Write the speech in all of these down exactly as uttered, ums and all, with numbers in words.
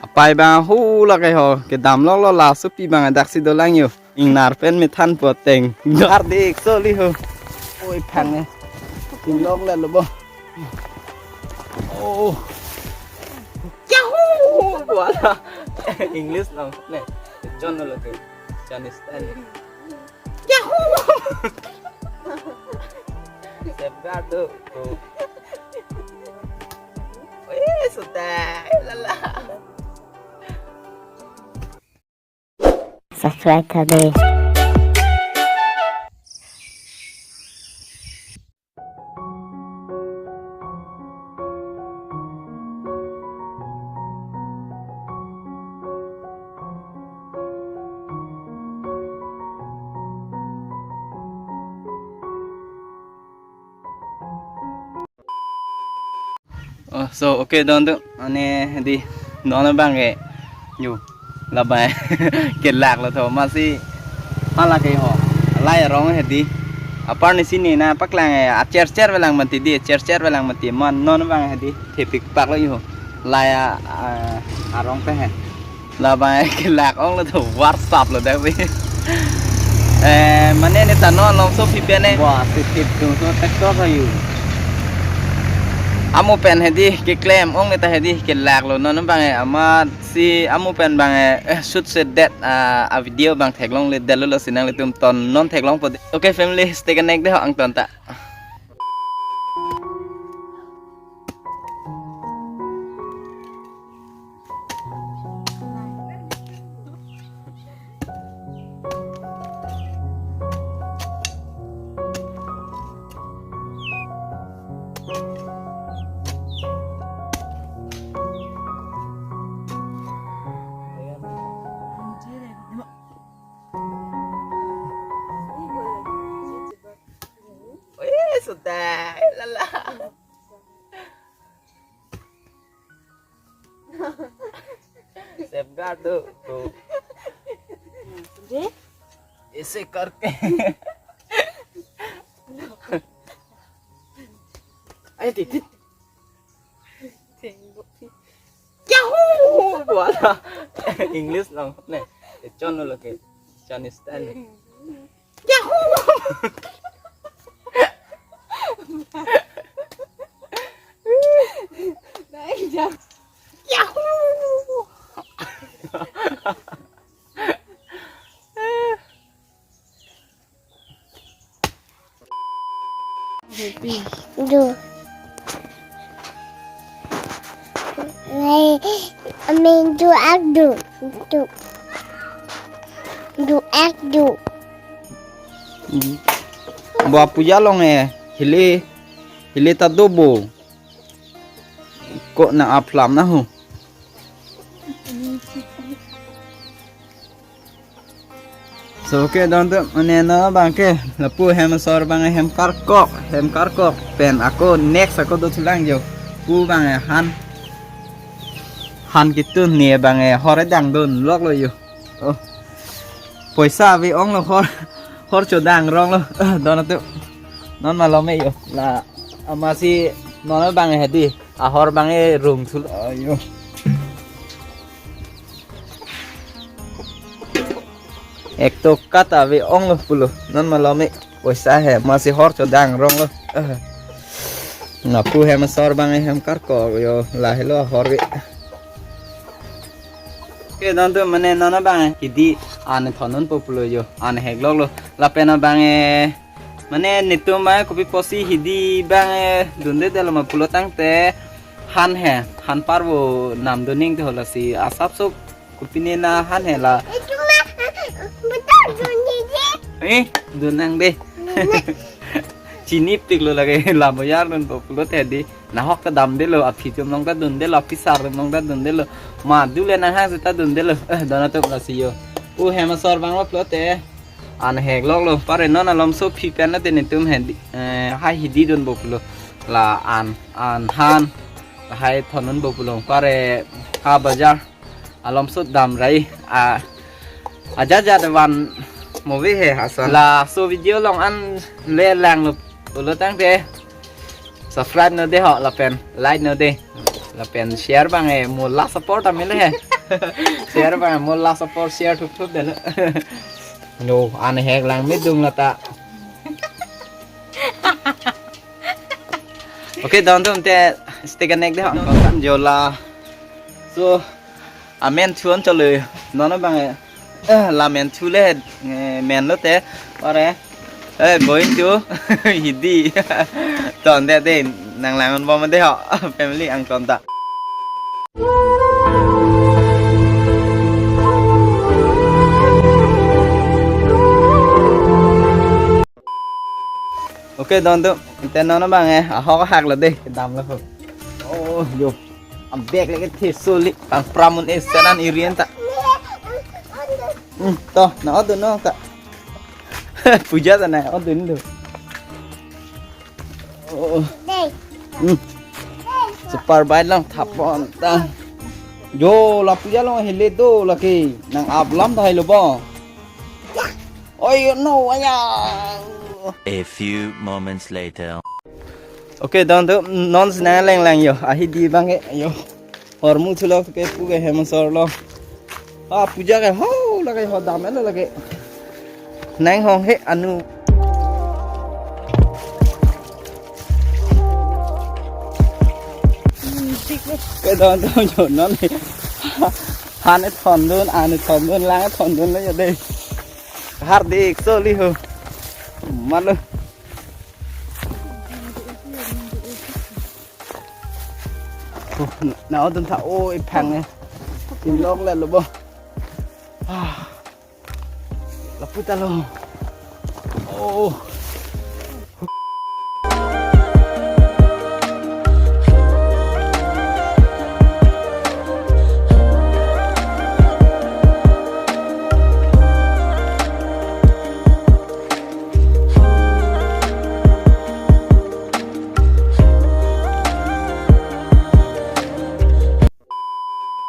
Apai bang hu lake ho, kedam lok lo, laso pi bang daksi dolang yo. Ingnar pen methan poteng. Dar dik soli ho. Oi phang ne. Inglong le lo bo. Oh. Yahoo! Wala. English lang ne. Chon lo ke. Chinese style. Yahoo! Safeguard tu. Oh. Eh, sudah. Lala. Subscribe kade. Oh, so, okay, don tu. Mane di, non bang ke. Yo, labai. Kelak lo tho, masi. Hala ke ho. Lai arong he di. Apar ni sini na paklang eh, acer cer velang mati di, acer cer velang mati. Man non bang he di. Thepik pak lo yo. Lai a, a, arong pe he. Labai kelak ong lo tho, WhatsApp lo dak pi. Eh, mane ne ta non long so pi pen ne. Wah, si tip tu so tek tok ayu. Amu pen he di, keklem ong ne ta he di, kelak lo non bang eh, amat si amu pen bang eh, eh, shoot se det, ah, a video bang theklong le det lo, lasi nanglitum ton non theklong po de. Okay, family, stay connected ho angton ta. Eh, sudah. Eh, lala. Safeguard tu, tu. Isi karke. Ayo, titit. Yahoo! Wala. English lang ne. Chon lo ke. Chinese style. Yahoo! Yahoo! Du. Wai, amen du ak du. Du. Du ak du. Bo apuja long eh, hili, hili ta do bo. Ko na aplam na ho. So, okay, don tu, mane non bang ke, lapu hem asor bang hem karkok, hem karkok, pen ako next ako do thulang jo, pu bang han, han kitun ne bang hor dang dun lok lo jo. Oh, poisa ave ong lo hor, hor chodang rong lo, eh, don tu, non malom e jo, la, amasi non bang he di, ahor bang rung sul, ayo. Ek to kat ave ong lo pulo. Non malom e. Poisa he. Masi hor chodang rong lo. Ah. Lapu hem asor bang hem karkok jo. Lahelo hor ve. Ke don tu mane non bang. Hidi an thon non po pulo jo. An heklok lo. Lapen bang e. Mane netum bang kopi pusi hidi bang e. Dunde delo ma pulo tangte. Han he. Han parvo nam doning te hola si. Asap sok. Kopine na han he la. Itu mah, betul dun dede. Eh, dun nang de. Dun nang. Chinipik lo lake la boyar dun po pulo te di. Nahok ta damde lo, aphi atum along ta dunde lo, aphi sar atum along ta dunde lo. Ma dule nanghang seta dunde lo. Eh, don atum lasi jo. U hem asor bang lo pulo te. An heklok lo, pare non alom so phi pen na te netum he di. Eh, hai hidi dun po pulo. La an, an han. Hai thon non po pulo. Pare ha bajar. Alom so dam rai a aja ja de van movie he ason. Laso video along an le lang lo pulo tangte subscribe non de ho lapen like non de. Lapen share abang he, mo last support amile he. Share abang mo last support, share thup thup dei lo. No, an hek lang midung lata. Okay, don atum te stay connect dei ho. Jola. So, amen chuan chalo. Non abang he. Eh, la men chule, eh, men lote, ore, eh, going to Hidi. Ton dei dei, nang lang-un bom dei ho, family angton ta. Okay, don atum, te non abang he, ahok hak lo dei, kedam lo ho. Oh, yo. Abag le kethe soli, pang pramun e senan irian ta. Hmm, to, na-odun nangta. Puja ta na-odun do. Oh. Hmm. Super bike along thap pon ta. Jo, la Puja along hele do lake. Nang-ap lam ta hai lo bo. Oi, no, aya. A few moments later. Okay, don atum, non si nang lang lang yo. Ahidi abang he, yo. Hormu thulo ke pu ke hem asor lo. Ah, Puja ke ho lake, ho dam lo lake. Nang hong he anu. Ke don atum jo non. Han e thondun, an e thondun, lang e thondun lo yo dei. Hardik soli ho. Malo. Oh, na-odun ta, oh, iphang e. Inlok le lo bo. Ah. Lapu ta lo. Oh.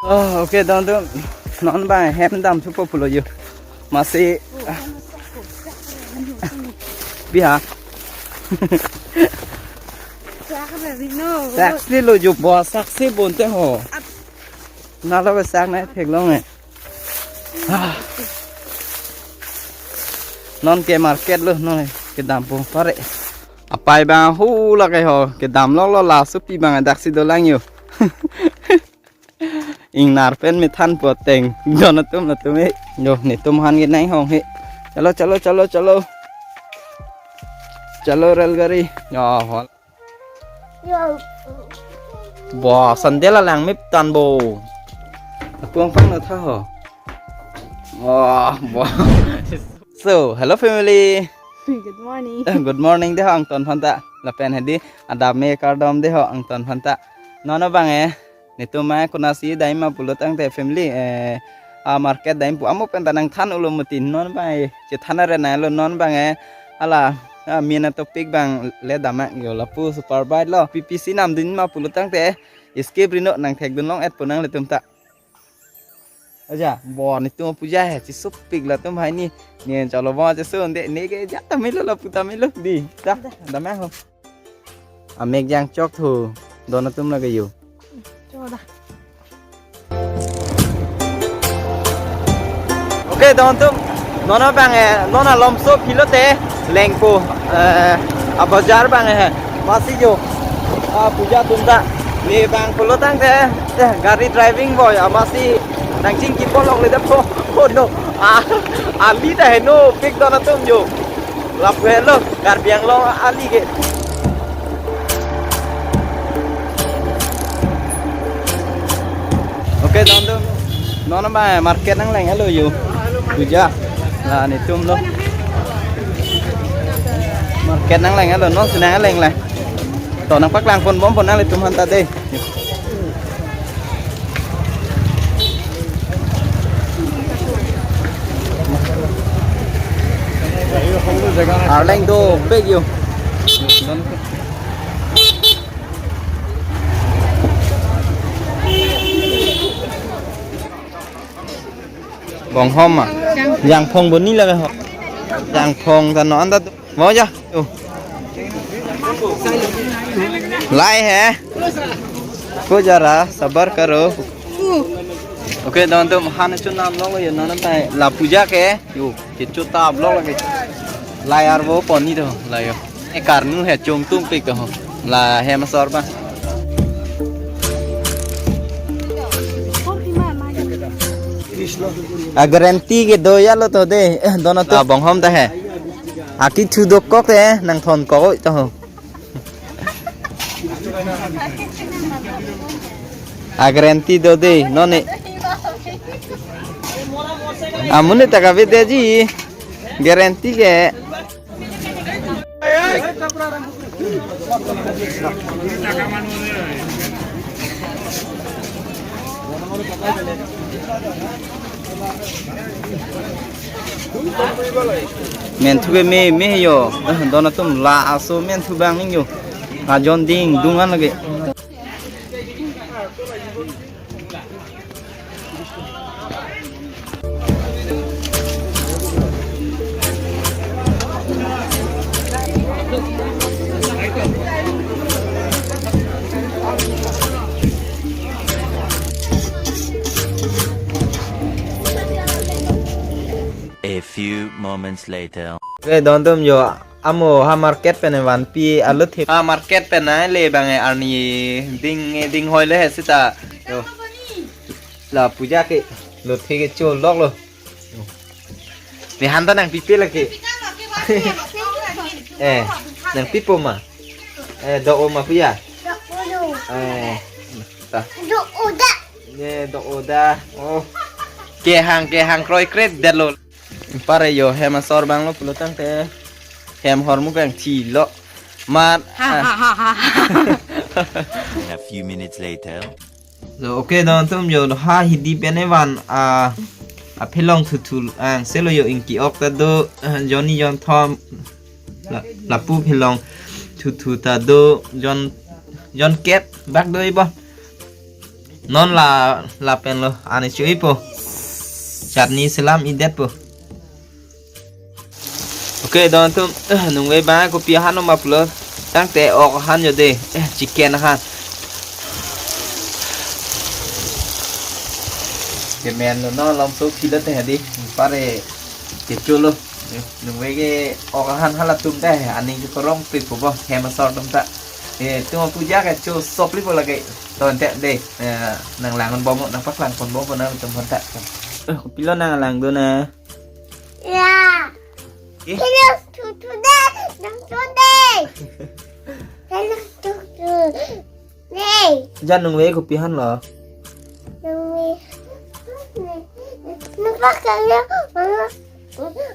Oh, okay, don atum, non abang hem dam thupo pulo yo. Masi, ah. Biha. Saksi lo yo, bo saksi bonte ho. Na lo sak na theklong e. Ah. Non ke market lo, non kedam po pare. Apai abang hu lake ho, kedam lok lo, la supi abang daksi dolang yo. Ingnar pen methan po teng. Don atum latum e. Yo, netum han ke nang hong he. Chalo, chalo, chalo, chalo. Chalo railgari. Yo, hol. Yo. Bo, sandal alang mip tan bo. Apuang pang na tha ho. Wah, bo. So, hello family. Good morning. Good morning dei ho angton aphan ta. Lapen hedi adap me kardom dei ho angton aphan ta. Non abang e. Netum ma konasi dam ma pulo tangte family, eh, a market dam pu amo pen ta nangthan ulo mutin non abang e, chethan are na lo non abang e, ala, a, mina topic abang le dam ma yo lapu super bike lo, P P C namdun ma pulo tangte, skip ri non nangthekdun long et po nanglitum ta. Aja, bo netum Puja he, chisopik latum hai ni, ne chalo bo chesu, de, ne ke ja ta melo lapu ta melo dei, ta, dam ma ho. Amek jang chok thu, don atum lake yo. Cho da. Okay, don atum, non abang e, non alomso philote, lengpo, eh, a bazar abang e, masi yo, a Puja atum ta, ne abang pulo tangte, eh, gari driving boy, a masi, nangchingki polong le da po, oh no, a, ali ta heno, pik don atum yo. Lapu helo, Karbi Anglong ali ke. Okay, don atum. Non abang market nangleng helo yo. Puja. La netum lo. Market nangleng helo, non si nangleng le. To nangpaklang pon bom pon nanglitum aphan ta dei. Arleng dopik yo. Bonghom ma. Jangphong boni lake ho. Jangphong ta non ta. Mo ja. Tu. Lai he. Ko jara sabar karo. Okay, don atum, han chonam lok yo, non ta la puja ke yo, kecho ta lok lagi. Layar bo pon ni to la yo. E karnu he chongtung pik to. La hem asor ba. A guarantee kedo ya lo to de, don atum. La bonghom ta he. Aki thu dokok te nangthon kok to. A guarantee do de, non ne. Amonit ta kavedet ji, guarantee ke. Menthu ke me, me yo. Eh, don atum, la aso menthu bang ning yo. Ajon dingdung an lagi. A few moments later. Okay, don atum, yo amo ha market pen vanpi alut he. Ha market pen nai le bang e arni ding, ding hoi le he sita. Yo. La puja ke lut he kecho lok lo. Ni han ta nangpipe lake. Eh, nangpipo ma. Eh, do-o ma puja. Eh, ta. Ne do-o da. Oh. Kehang, kehang kroikre det lo. Pare yo hem asor bang lo pulo tangte. Hem hormu kangthi lo. Mat. Ha, ha, ha, ha. A few minutes later. So, okay, don atum, yo ha hidi pen evan a, aphelong thuthu ang selo yo, ingki ok ta do, eh, jonni jonthom la, lapu phelong thuthu ta do, jon, jonkep bak do ibo. Non la, lapen lo, ani chu ipo. Chutney selam idet po. Okay, don atum, eh, nungve bang kopi ahan ma pulo tangte ok ahan yo de, eh, chicken ahan. Kemen lo, no longso philo te hadi, pare kecho lo. Nungve ke ok ahan halatum te, ani ke korong pe po bo, hem asor atum ta. Eh, atum puja kecho sop li po lake, ton te de, eh, nanglang bom, nangpaklang pon bom, nangtum pon ta. Eh, kopilo nanglang do na. Ya. Eh? Hello, to today. Nang today. Hello, to today. Jan nungve kopi ahan lo? Nungve. Nungve kaya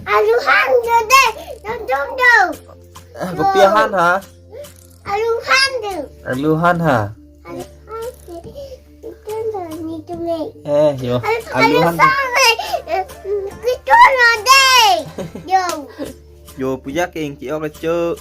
alu han today. Nang dong dong. Eh, kopi ahan ha? Alu han do. Alu han ha? Alu han do. Itu do ni tu me. Eh, yo. Alu, alu han do. Alu han do. Eh, kita lo de. Yo. Yo, puja ke ingki ok cho.